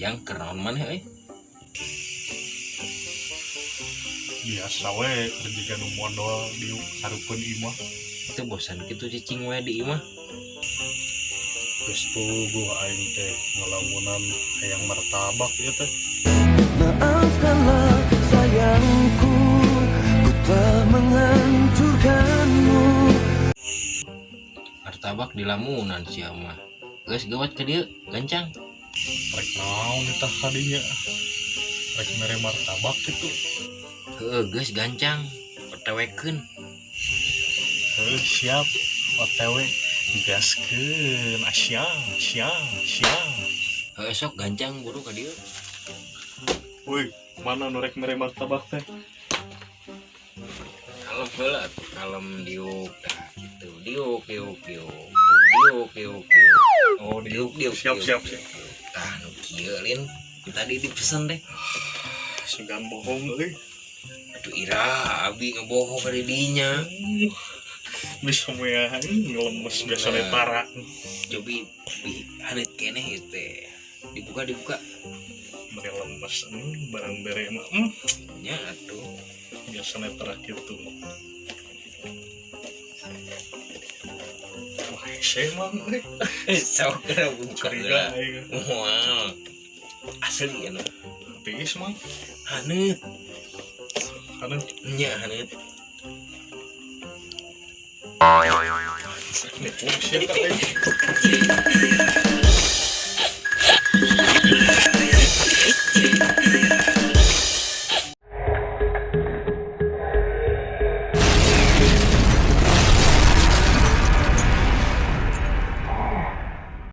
Jang keur naon maneh euy? Biasa we kerja nu modal di hareupeun imah. Itu bosan kitu cicing we di imah. Geus puguh aing teh ngalamunan hayang martabak ieu teh. Maafkanlah sayangku, ku telah menghancurkanmu. Martabak di lamunan sia mah. Geus gawat ka dieu, gancang. Rek naon eta kadinya? Rek mere martabak kitu. Heueuh, geus gancang. Otewekeun. Heuh, siap. OTW gaskeun. Asia, sia, sia. Heueuh, sok gancang buru ka dieu. Woi, mana nu rek mere martabak teh? Kalem heula atuh, kalem diuk tah kitu. Diuk diuk diuk. Tuh, diuk diuk diuk. Oh, Diuk diuk. Siap, diuk, siap, diuk, siap. diuk. Tah nu kieu lin. Tadi dipesan deh. Sugan bohong euy. Aduh ira abi ngebohong ka didinya. Bisa we ngelemes biasa Nah. tara. Cobi bi haneut keneh ieu teh. Dibuka dibuka. Mere lemes barang bere mah. Nya atuh. Biasa tara kitu. Wah, hese mah euy. Sok kena buka Curiga heula. aing. Moal. Asli anu. Tiis mah. Haneut. Haneut. Nya haneut. Nipu sia ka aing.